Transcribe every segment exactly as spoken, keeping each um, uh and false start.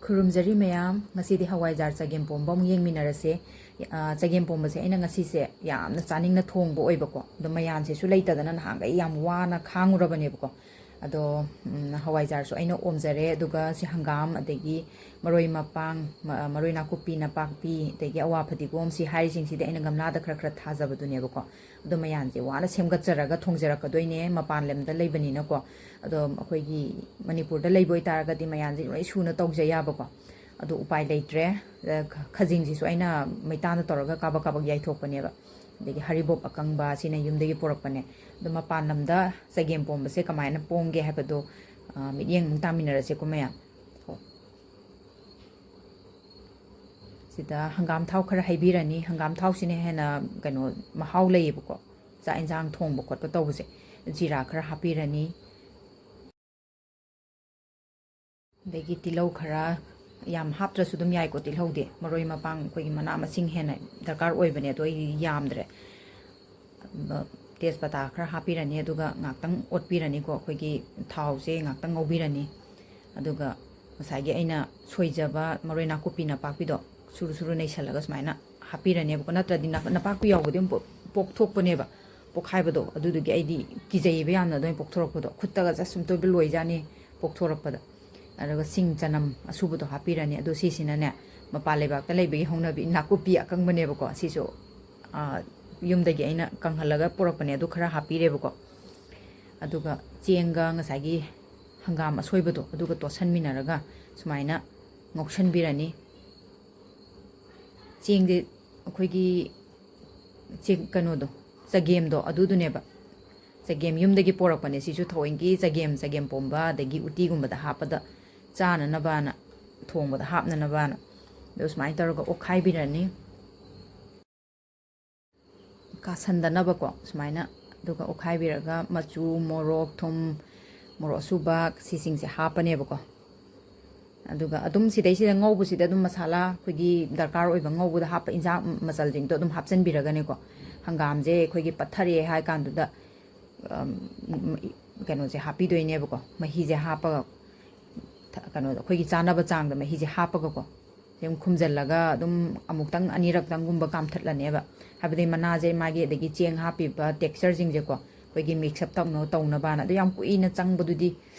ꯈꯨꯔꯨꯝꯖꯔꯤ ꯃꯌꯥꯝ, ꯉꯁꯤꯗꯤ ꯍꯋꯥꯏꯖꯥꯔ ꯆꯒꯦꯝ ꯄꯣꯝꯕ ꯑꯃꯨꯛ ꯌꯦꯡꯃꯤꯟꯅꯔꯁꯦ꯫ ꯑ, ꯆꯒꯦꯝ ꯄꯣꯝꯕꯁꯦ ꯑꯩꯅ ꯉꯁꯤꯁꯦ ꯌꯥꯝꯅ ꯆꯥꯅꯤꯡꯅ ꯊꯣꯡꯕ ꯑꯣꯏꯕꯀꯣ, ꯑꯗꯣ ꯃꯌꯥꯟꯁꯤꯁꯨ ꯂꯩꯇꯗꯅ ꯅꯍꯥꯟꯈꯩ ꯌꯥꯝ ꯋꯥꯅ ꯈꯥꯡꯉꯨꯔꯕꯅꯦꯕꯀꯣ꯫ ꯑꯗꯣ, ꯎꯝ, ꯍꯋꯥꯏꯖꯥꯔꯁꯨ ꯑꯩꯅ ꯑꯣꯝꯖꯔꯦ, ꯑꯗꯨꯒ ꯁꯤ ꯍꯪꯒꯥꯝ, ꯑꯗꯒꯤ ꯃꯔꯣꯏ ꯃꯄꯥꯡ, ꯃ-, ꯃꯔꯣꯏ ꯅꯥꯀꯨꯞꯄꯤ, ꯅꯄꯥꯛꯄꯤ, ꯑꯗꯒꯤ ꯑꯋꯥ ꯐꯗꯤꯒꯣꯝ, ꯁꯤ ꯍꯥꯏꯔꯤꯁꯤꯡꯁꯤꯗꯤ ꯑꯩꯅ ꯒꯝꯂꯥꯗ ꯈꯔ ꯈꯔ ꯊꯥꯖꯕꯗꯨꯅꯦꯕꯀꯣ꯫ ꯑꯗꯣ ꯃꯌꯥꯟꯁꯦ ꯋꯥꯅ ꯁꯦꯝꯒꯠꯆꯔꯒ ꯊꯣꯡꯖꯔꯛꯀꯗꯣꯏꯅꯦ, ꯃꯄꯥꯟ ꯂꯝꯗ ꯂꯩꯕꯅꯤꯅꯀꯣ꯫ ꯑꯗꯣ ꯑꯩꯈꯣꯏꯒꯤ ꯃꯅꯤꯄꯨꯔꯗ ꯂꯩꯕ ꯑꯣꯏꯇꯥꯔꯒꯗꯤ ꯃꯌꯥꯟꯁꯦ ꯂꯣꯏ ꯁꯨꯅ ꯇꯧꯖ ꯌꯥꯕꯀꯣ꯫ ꯑꯗꯣ ꯎꯄꯥꯏ ꯂꯩꯇ꯭ꯔꯦ꯫ ꯑ, ꯈ-, ꯈꯖꯤꯡꯁꯤꯁꯨ ꯑꯩꯅ ꯃꯩꯇꯥꯟꯗ ꯇꯧꯔꯒ ꯀꯥꯕꯛ ꯀꯥꯕꯛ ꯌꯥꯏꯊꯣꯛꯄꯅꯦꯕ꯫ ꯑꯗꯒꯤ ꯍꯔꯤꯕꯣꯞ ꯑꯀꯪꯕ, ꯁꯤꯅ ꯌꯨꯝꯗꯒꯤ ꯄꯨꯔꯛꯄꯅꯦ꯫ ꯑꯗꯣ ꯃꯄꯥꯟ ꯂꯝꯗ ꯆꯒꯦꯝ ꯄꯣꯝꯕꯁꯦ ꯀꯃꯥꯏꯅ ꯄꯣꯝꯒꯦ ꯍꯥꯏꯕꯗꯣ, ꯑ, ꯃꯤꯠꯌꯦꯡ ꯑꯃꯨꯛ ꯇꯥꯃꯤꯟꯅꯔꯁꯦꯀꯣ ꯃꯌꯥꯝ꯫ ꯁꯤꯗ ꯍꯪꯒꯥꯝ ꯊꯥꯎ ꯈꯔ ꯍꯩꯕꯤꯔꯅꯤ꯫ ꯍꯪꯒꯥꯝ ꯊꯥꯎꯁꯤꯅ ꯍꯦꯟꯅ, ꯀꯩꯅꯣ, ꯃꯍꯥꯎ ꯂꯩꯌꯦꯕꯀꯣ, ꯆꯥꯛ ꯌꯦꯟꯁꯥꯡ ꯊꯣꯡꯕ ꯈꯣꯠꯄ ꯇꯧꯕꯁꯦ꯫ ꯖꯤꯔꯥ ꯈꯔ ꯍꯥꯞꯄꯤꯔꯅꯤ꯫ ꯑꯗꯒꯤ ꯇꯤꯜꯍꯧ ꯈꯔ, ꯌꯥꯝ ꯍꯥꯞꯇ꯭ꯔꯁꯨ ꯑꯗꯨꯝ ꯌꯥꯏꯀꯣ, ꯇꯤꯜꯍꯧꯗꯤ꯫ ꯃꯔꯣꯏ ꯃꯄꯥꯡ ꯑꯩꯈꯣꯏꯒꯤ ꯃꯅꯥ ꯃꯁꯤꯡ ꯍꯦꯟꯅ ꯗꯔꯀꯥꯔ ꯑꯣꯏꯕꯅꯦ, ꯑꯗꯣ ꯑꯩ ꯌꯥꯝꯗ꯭ꯔꯦ꯫ ꯇꯦꯖꯄꯇꯥ ꯈꯔ ꯍꯥꯞꯄꯤꯔꯅꯤ, ꯑꯗꯨꯒ ꯉꯥꯛꯇꯪ ꯑꯣꯠꯄꯤꯔꯅꯤꯀꯣ꯫ ꯑꯩꯈꯣꯏꯒꯤ ꯊꯥꯎꯁꯦ ꯉꯥꯛꯇꯪ ꯉꯧꯕꯤꯔꯅꯤ꯫ ꯑꯗꯨꯒ ꯉꯁꯥꯏꯒꯤ ꯑꯩꯅ ꯁꯣꯏꯖꯕ ꯃꯔꯣꯏ ꯅꯥꯀꯨꯞꯄꯤ ꯅꯄꯥꯛꯄꯤꯗꯣ ꯁꯨꯔꯨ ꯁꯨꯔꯨ ꯅꯩꯁꯜꯂꯒ ꯁꯨꯃꯥꯏꯅ ꯍꯥꯞꯄꯤꯔꯅꯦꯕꯀꯣ꯫ ꯅꯠꯇ꯭ꯔꯗꯤ ꯅ-, ꯅꯄꯥꯛꯄꯤ ꯌꯥꯎꯕꯗꯤ ꯑꯗꯨꯝ ꯄꯣꯛ-, ꯄꯣꯛꯊꯣꯛꯄꯅꯦꯕ꯫ ꯄꯣꯛꯈꯥꯏꯕꯗꯣ, ꯑꯗꯨꯗꯨꯒꯤ ꯑꯩꯗꯤ ꯀꯤꯖꯩꯌꯦꯕ ꯌꯥꯝꯅ ꯑꯗꯨꯃꯥꯏꯅ ꯄꯣꯛꯊꯣꯔꯛꯄꯗꯣ꯫ ꯈꯨꯠꯇꯒ ꯖꯁ ꯁꯨꯝ ꯇꯣꯏꯕ ꯂꯣꯏꯖꯥꯅꯤ ꯄꯣꯛꯊꯣꯔꯛꯄꯗ꯫ ꯑꯗꯨꯒ ꯁꯤꯡ ꯆꯅꯝ ꯑꯁꯨꯕꯗꯣ ꯍꯥꯞꯄꯤꯔꯅꯤ꯫ ꯑꯗꯣ ꯁꯤꯁꯤꯅꯅꯦ, ꯃꯄꯥꯟ ꯂꯩꯕꯥꯛꯇ ꯂꯩꯕꯒꯤ ꯍꯧꯅꯕꯤ ꯅꯥꯀꯨꯞꯄꯤ ꯑꯀꯪꯕꯅꯦꯕꯀꯣ꯫ ꯁꯤꯁꯨ, ꯑ, ꯌꯨꯝꯗꯒꯤ ꯑꯩꯅ ꯀꯪꯍꯜꯂꯒ ꯄꯨꯔꯛꯄꯅꯦ, ꯑꯗꯨ ꯈꯔ ꯍꯥꯞꯄꯤꯔꯦꯕꯀꯣ꯫ ꯑꯗꯨꯒ ꯆꯦꯡꯒ ꯉꯁꯥꯏꯒꯤ ꯍꯪꯒꯥꯝ ꯑꯁꯣꯏꯕꯗꯣ ꯑꯗꯨꯒ ꯇꯣꯠꯁꯟꯃꯤꯟꯅꯔꯒ ꯁꯨꯃꯥꯏꯅ ꯉꯧꯁꯟꯕꯤꯔꯅꯤ꯫ ꯆꯦꯡꯁꯦ ꯑꯩꯈꯣꯏꯒꯤ ꯆꯦꯡ, ꯀꯩꯅꯣꯗꯣ, ꯆꯒꯦꯝꯗꯣ ꯑꯗꯨꯗꯨꯅꯦꯕ꯫ ꯆꯒꯦꯝ ꯌꯨꯝꯗꯒꯤ ꯄꯣꯔꯛꯄꯅꯦ꯫ ꯁꯤꯁꯨ ꯊꯑꯣꯏꯡꯀꯤ ꯆꯒꯦꯝ, ꯆꯒꯦꯝ ꯄꯣꯝꯕ ꯑꯗꯒꯤ ꯎꯇꯤꯒꯨꯝꯕꯗ ꯍꯥꯞꯄꯗ ꯆꯥꯅꯅꯕꯅ ꯊꯣꯡꯕꯗ ꯍꯥꯞꯅꯅꯕꯅ꯫ ꯑꯗꯣ ꯁꯨꯃꯥꯏꯅ ꯇꯧꯔꯒ ꯑꯣꯠꯈꯥꯏꯕꯤꯔꯅꯤ꯫ ꯀꯥꯁꯟꯗꯅꯕꯀꯣ ꯁꯨꯃꯥꯏꯅ꯫ ꯑꯗꯨꯒ ꯑꯣꯠꯈꯥꯏꯕꯤꯔꯒ ꯃꯆꯨ, ꯃꯣꯔꯣꯛ, ꯊꯨꯝ, ꯃꯣꯔꯣꯛ ꯑꯁꯨꯕ, ꯁꯤꯁꯤꯡꯁꯦ ꯍꯥꯞꯄꯅꯦꯕꯀꯣ꯫ ꯑꯗꯨꯒ ꯑꯗꯨꯝ ꯁꯤꯗꯩꯁꯤꯗ ꯉꯧꯕꯁꯤꯗ ꯑꯗꯨꯝ ꯃꯁꯥꯂꯥ ꯑꯩꯈꯣꯏꯒꯤ ꯗꯔꯀꯥꯔ ꯑꯣꯏꯕ ꯉꯧꯕꯗ ꯍꯥꯞꯄ ꯏꯟꯖꯥꯡ ꯃꯆꯜꯁꯤꯡꯗꯣ ꯑꯗꯨꯝ ꯍꯥꯞꯆꯤꯟꯕꯤꯔꯒꯅꯦꯀꯣ꯫ ꯍꯪꯒꯥꯝꯁꯦ ꯑꯩꯈꯣꯏꯒꯤ ꯄꯠꯊꯔꯦ ꯍꯥꯏ ꯀꯥꯟꯗꯨꯗ, ꯑꯝ, ꯀꯩꯅꯣꯁꯦ ꯍꯥꯞꯄꯤꯗꯣꯏꯅꯦꯕꯀꯣ, ꯃꯍꯤꯁꯦ ꯍꯥꯞꯄꯒ ꯊ-, ꯀꯩꯅꯣꯗ ꯑꯩꯈꯣꯏꯒꯤ ꯆꯥꯅꯕ ꯆꯥꯡꯗ ꯃꯍꯤꯁꯦ ꯍꯥꯞꯄꯒꯀꯣ, ꯁꯤ ꯑꯗꯨꯝ ꯈꯨꯝꯖꯤꯜꯂꯒ ꯑꯗꯨꯝ ꯑꯃꯨꯛꯇꯪ ꯑꯅꯤꯔꯛꯇꯪꯒꯨꯝꯕ ꯀꯥꯝꯊꯠꯂꯅꯦꯕ꯫ ꯍꯥꯏꯕꯗꯤ ꯃꯅꯥꯁꯦ ꯃꯥꯒꯤ, ꯑꯗꯒꯤ ꯆꯦꯡ ꯍꯥꯞꯄꯤꯕ ꯇꯦꯛꯁꯆꯔꯁꯤꯡꯁꯦꯀꯣ, ꯑꯩꯈꯣꯏꯒꯤ ꯃꯤꯛꯁ ꯑꯞ ꯇꯧꯅꯕ ꯇꯧꯅꯕꯅ꯫ ꯑꯗꯨ ꯌꯥꯝ ꯀꯨꯏꯅ ꯆꯪꯕꯗꯨꯗꯤ,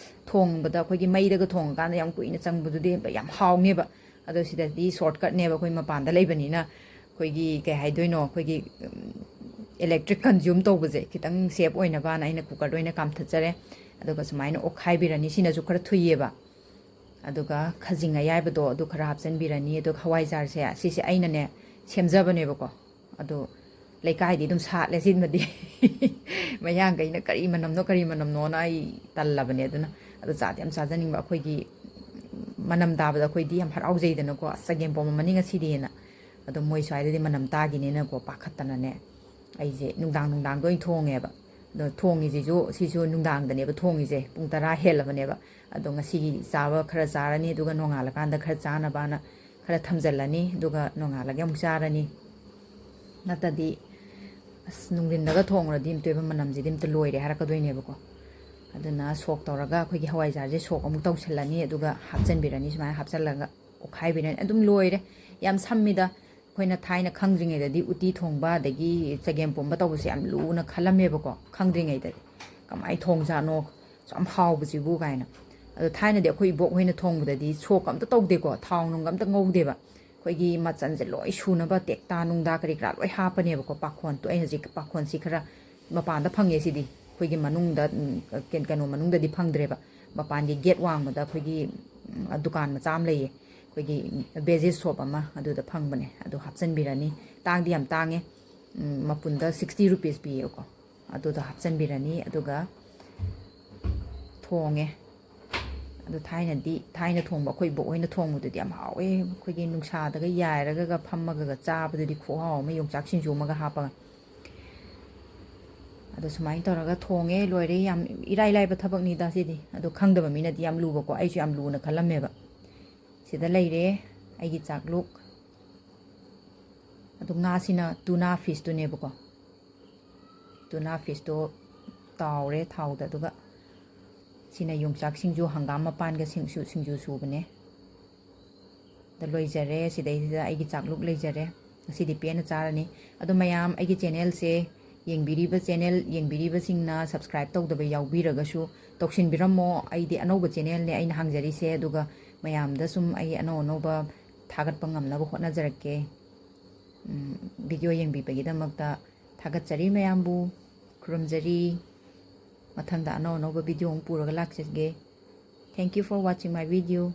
ꯊꯣꯡꯕꯗ ꯑꯩꯈꯣꯏꯒꯤ ꯃꯩꯗꯒ ꯊꯣꯡꯉꯀꯥꯟꯗ ꯌꯥꯝ ꯀꯨꯏꯅ ꯆꯪꯕꯗꯨꯗꯤ ꯌꯥꯝ ꯍꯥꯎꯅꯦꯕ꯫ ꯑꯗꯣ ꯁꯤꯗꯗꯤ ꯁꯣꯔꯠꯀꯠꯅꯦꯕ, ꯑꯩꯈꯣꯏ ꯃꯄꯥꯟꯗ ꯂꯩꯕꯅꯤꯅ꯫ ꯑꯩꯈꯣꯏꯒꯤ ꯀꯩ ꯍꯥꯏꯗꯣꯏꯅꯣ, ꯑꯩꯈꯣꯏꯒꯤ ꯏꯂꯦꯛꯇ꯭ꯔꯤꯛ ꯀꯟꯖ꯭ꯌꯨꯝ ꯇꯧꯕꯁꯦ ꯈꯤꯇꯪ ꯁꯦꯞ ꯑꯣꯏꯅꯕꯅ ꯑꯩꯅ ꯀꯨꯀꯔꯗ ꯑꯣꯏꯅ ꯀꯥꯝꯊꯠꯆꯔꯦ꯫ ꯑꯗꯨꯒ ꯁꯨꯃꯥꯏꯅ ꯑꯣꯠꯈꯥꯏꯕꯤꯔꯅꯤ, ꯁꯤꯅꯁꯨ ꯈꯔ ꯊꯨꯏꯌꯦꯕ꯫ ꯑꯗꯨꯒ ꯈꯖꯤꯡ ꯑꯌꯥꯏꯕꯗꯣ ꯑꯗꯨ ꯈꯔ ꯍꯥꯞꯆꯤꯟꯕꯤꯔꯅꯤ꯫ ꯑꯗꯨꯒ ꯍꯋꯥꯏꯖꯥꯔꯁꯦ ꯁꯤꯁꯦ ꯑꯩꯅꯅꯦ ꯁꯦꯝꯖꯕꯅꯦꯕꯀꯣ꯫ ꯑꯗꯣ ꯂꯩꯀꯥꯏꯗꯤ ꯑꯗꯨꯝ ꯁꯥꯠꯂꯦ ꯁꯤꯃꯗꯤ꯫ ꯃꯌꯥꯡꯈꯩꯅ "ꯀꯔꯤ ꯃꯅꯝꯅꯣ, ꯀꯔꯤ ꯃꯅꯝꯅꯣꯅ?" ꯑꯩ ꯇꯜꯂꯕꯅꯦ꯫ ꯑꯗꯨꯅ ꯑꯗꯣ ꯆꯥꯗꯤ ꯌꯥꯝ ꯆꯥꯖꯅꯤꯡꯕ, ꯑꯩꯈꯣꯏꯒꯤ ꯃꯅꯝ ꯇꯥꯕꯗ ꯑꯩꯈꯣꯏꯗꯤ ꯌꯥꯝ ꯍꯔꯥꯎꯖꯩꯗꯅꯀꯣ, "ꯑꯁ, ꯆꯒꯦꯝ ꯄꯣꯝꯃꯝꯃꯅꯤ ꯉꯁꯤꯗꯤꯅ"꯫ ꯑꯗꯣ ꯃꯣꯏ ꯁ꯭ꯋꯥꯏꯗꯗꯤ ꯃꯅꯝ ꯇꯥꯈꯤꯅꯦꯅꯀꯣ ꯄꯥꯈꯠꯇꯅꯅꯦ, ꯑꯩꯁꯦ ꯅꯨꯡꯗꯥꯡ ꯅꯨꯡꯗꯥꯡꯗ ꯑꯣꯏꯅ ꯊꯣꯡꯉꯦꯕ꯫ ꯑꯗꯣ ꯊꯣꯡꯉꯤꯁꯤꯁꯨ, ꯁꯤꯁꯨ ꯅꯨꯡꯗꯥꯡꯗꯅꯦꯕ ꯊꯣꯡꯉꯤꯁꯦ, ꯄꯨꯡ ꯇꯔꯥ ꯍꯦꯜꯂꯕꯅꯦꯕ꯫ ꯑꯗꯣ ꯉꯁꯤꯒꯤ ꯆꯥꯕ ꯈꯔ ꯆꯥꯔꯅꯤ, ꯑꯗꯨꯒ ꯅꯣꯡꯉꯥꯜꯂꯀꯥꯟꯗ ꯈꯔ ꯆꯥꯅꯕꯅ ꯈꯔ ꯊꯝꯖꯤꯜꯂꯅꯤ, ꯑꯗꯨꯒ ꯅꯣꯡꯉꯥꯜꯂꯒ ꯑꯃꯨꯛ ꯆꯥꯔꯅꯤ꯫ ꯅꯠꯇꯗꯤ ꯑꯁ, ꯅꯨꯡꯊꯤꯟꯗꯒ ꯊꯣꯡꯉꯨꯔꯗꯤ ꯑꯝꯇ ꯑꯣꯏꯕ ꯃꯅꯝꯁꯤꯗꯤ ꯑꯝꯇ ꯂꯣꯏꯔꯦ ꯍꯥꯏꯔꯛꯀꯗꯣꯏꯅꯦꯕꯀꯣ꯫ ꯑꯗꯨꯅ ꯁꯣꯛ ꯇꯧꯔꯒ ꯑꯩꯈꯣꯏꯒꯤ ꯍꯋꯥꯏꯖꯥꯔꯁꯦ ꯁꯣꯛ ꯑꯃꯨꯛ ꯇꯧꯁꯜꯂꯅꯤ, ꯑꯗꯨꯒ ꯍꯥꯞꯆꯤꯟꯕꯤꯔꯅꯤ, ꯁꯨꯃꯥꯏꯅ ꯍꯥꯞꯆꯤꯜꯂꯒ ꯑꯣꯠꯈꯥꯏꯕꯤꯔꯅꯤ꯫ ꯑꯗꯨꯝ ꯂꯣꯏꯔꯦ, ꯌꯥꯝ ꯁꯝꯃꯤꯗ꯫ ꯑꯩꯈꯣꯏꯅ ꯊꯥꯏꯅ ꯈꯪꯗ꯭ꯔꯤꯉꯩꯗꯗꯤ ꯎꯇꯤ ꯊꯣꯡꯕ ꯑꯗꯒꯤ ꯆꯒꯦꯝ ꯄꯣꯝꯕ ꯇꯧꯕꯁꯦ ꯌꯥꯝ ꯂꯨꯅ ꯈꯜꯂꯝꯃꯦꯕꯀꯣ, ꯈꯪꯗ꯭ꯔꯤꯉꯩꯗꯗꯤ꯫ "ꯀꯃꯥꯏꯅ ꯊꯣꯡꯖꯥꯠꯅꯣ, ꯁꯨꯛ ꯌꯥꯝ ꯍꯥꯎꯕꯁꯤꯕꯨ?" ꯀꯥꯏꯅ꯫ ꯑꯗꯣ ꯊꯥꯏꯅꯗꯤ ꯑꯩꯈꯣꯏ ꯏꯕꯣꯛ ꯍꯣꯏꯅ ꯊꯣꯡꯕꯗꯗꯤ ꯁꯣꯛ ꯑꯝꯇ ꯇꯧꯗꯦꯀꯣ, ꯊꯥꯎ ꯅꯨꯡꯒ ꯑꯝꯇ ꯉꯧꯗꯦꯕ꯫ ꯑꯩꯈꯣꯏꯒꯤ ꯃꯆꯜꯁꯦ ꯂꯣꯏ ꯁꯨꯅꯕ, ꯇꯦꯛꯇꯥ ꯅꯨꯡꯗꯥ ꯀꯔꯤ ꯀꯔꯥ ꯂꯣꯏ ꯍꯥꯞꯄꯅꯦꯕꯀꯣ꯫ ꯄꯥꯈꯣꯟ ꯇꯣ-, ꯑꯩ ꯍꯧꯖꯤꯛ ꯄꯥꯈꯣꯟꯁꯤ ꯈꯔ ꯃꯄꯥꯟꯗ ꯐꯪꯉꯦ ꯁꯤꯗꯤ꯫ ꯑꯩꯈꯣꯏꯒꯤ ꯃꯅꯨꯡꯗ, ꯎꯝ, ꯀꯩ-, ꯀꯩꯅꯣ ꯃꯅꯨꯡꯗꯗꯤ ꯐꯪꯗ꯭ꯔꯦꯕ꯫ ꯃꯄꯥꯟꯒꯤ ꯒꯦꯠ ꯋꯥꯡꯃꯗ ꯑꯩꯈꯣꯏꯒꯤ, ꯎꯝ, ꯗꯨꯀꯥꯟ ꯃꯆꯥ ꯑꯃ ꯂꯩꯌꯦ, ꯑꯩꯈꯣꯏꯒꯤ ꯕꯦꯖꯤꯁ ꯁꯣꯞ ꯑꯃ, ꯑꯗꯨꯗ ꯐꯪꯕꯅꯦ꯫ ꯑꯗꯨ ꯍꯥꯞꯆꯤꯟꯕꯤꯔꯅꯤ꯫ ꯇꯥꯡꯗꯤ ꯌꯥꯝ ꯇꯥꯡꯉꯦ꯫ ꯎꯝ, ꯃꯄꯨꯟꯗ sixty rupees ꯄꯤꯌꯦꯕꯀꯣ꯫ ꯑꯗꯨꯗꯣ ꯍꯥꯞꯆꯤꯟꯕꯤꯔꯅꯤ, ꯑꯗꯨꯒ ꯊꯣꯡꯉꯦ꯫ ꯑꯗꯣ ꯊꯥꯏꯅꯗꯤ, ꯊꯥꯏꯅ ꯊꯣꯡꯕ, ꯑꯩꯈꯣꯏ ꯏꯕꯣꯛ ꯍꯣꯏꯅ ꯊꯣꯡꯕꯗꯨꯗꯤ ꯌꯥꯝ ꯍꯥꯎꯋꯦ꯫ ꯑꯩꯈꯣꯏꯒꯤ ꯅꯨꯡꯁꯥꯗꯒ ꯌꯥꯏꯔꯒꯒ ꯐꯝꯃꯒꯒ ꯆꯥꯕꯗꯨꯗꯤ ꯈꯨꯍꯥꯎ ꯑꯃ, ꯌꯣꯡꯆꯥꯛ ꯁꯤꯡꯖꯨ ꯑꯃꯒ ꯍꯥꯞꯄꯒ꯫ ꯑꯗꯣ ꯁꯨꯃꯥꯏꯅ ꯇꯧꯔꯒ ꯊꯣꯡꯉꯦ, ꯂꯣꯏꯔꯦ꯫ ꯌꯥꯝ ꯏꯔꯥꯏ ꯂꯥꯏꯕ ꯊꯕꯛꯅꯤꯗ ꯁꯤꯗꯤ꯫ ꯑꯗꯣ ꯈꯪꯗꯕ ꯃꯤꯅꯗꯤ ꯌꯥꯝ ꯂꯨꯕꯀꯣ, ꯑꯩꯁꯨ ꯌꯥꯝ ꯂꯨꯅ ꯈꯜꯂꯝꯃꯦꯕ꯫ ꯁꯤꯗ ꯂꯩꯔꯦ ꯑꯩꯒꯤ ꯆꯥꯛꯂꯨꯛ꯫ ꯑꯗꯣ ꯉꯥꯁꯤꯅ ꯇꯨꯅꯥ ꯐꯤꯁꯇꯨꯅꯦꯕꯀꯣ꯫ ꯇꯨꯅꯥ ꯐꯤꯁꯇꯣ ꯇꯥꯎꯔꯦ ꯊꯥꯎꯗ, ꯑꯗꯨꯒ ꯁꯤꯅ ꯌꯣꯡꯆꯥꯛ ꯁꯤꯡꯖꯨ, ꯍꯪꯒꯥꯝ ꯃꯄꯥꯟꯒ ꯁꯤꯡꯁꯨ, ꯁꯤꯡꯖꯨ ꯁꯨꯕꯅꯦ꯫ ꯗ ꯂꯣꯏꯖꯔꯦ꯫ ꯁꯤꯗꯩꯁꯤꯗ ꯑꯩꯒꯤ ꯆꯥꯛꯂꯨꯛ ꯂꯩꯖꯔꯦ꯫ ꯉꯁꯤꯗꯤ ꯄꯦꯟꯅ ꯆꯥꯔꯅꯤ꯫ ꯑꯗꯣ ꯃꯌꯥꯝ, ꯑꯩꯒꯤ ꯆꯦꯅꯦꯜꯁꯦ ꯌꯦꯡꯕꯤꯔꯤꯕ, ꯆꯦꯅꯦꯜ ꯌꯦꯡꯕꯤꯔꯤꯕꯁꯤꯡꯅ subscribe ꯇꯧꯗꯕ ꯌꯥꯎꯕꯤꯔꯒꯁꯨ ꯇꯧꯁꯤꯟꯕꯤꯔꯝꯃꯣ꯫ ꯑꯩꯗꯤ ꯑꯅꯧꯕ ꯆꯦꯅꯦꯜꯅꯦ ꯑꯩꯅ ꯍꯥꯡꯖꯔꯤꯁꯦ, ꯑꯗꯨꯒ ꯃꯌꯥꯝꯗ ꯁꯨꯝ ꯑꯩ ꯑꯅꯧ ꯑꯅꯧꯕ ꯊꯥꯒꯠꯄ ꯉꯝꯅꯕ ꯍꯣꯠꯅꯖꯔꯛꯀꯦ꯫ ꯎꯝ, video ꯌꯦꯡꯕꯤꯕꯒꯤꯗꯃꯛꯇ ꯊꯥꯒꯠꯆꯔꯤ ꯃꯌꯥꯝꯕꯨ, ꯈꯨꯔꯨꯝꯖꯔꯤ꯫ ꯃꯊꯪꯗ ꯑꯅꯧ ꯑꯅꯧꯕ video ꯑꯃꯨꯛ ꯄꯨꯔꯒ ꯂꯥꯛꯆꯒꯦ꯫ Thank you for watching my video.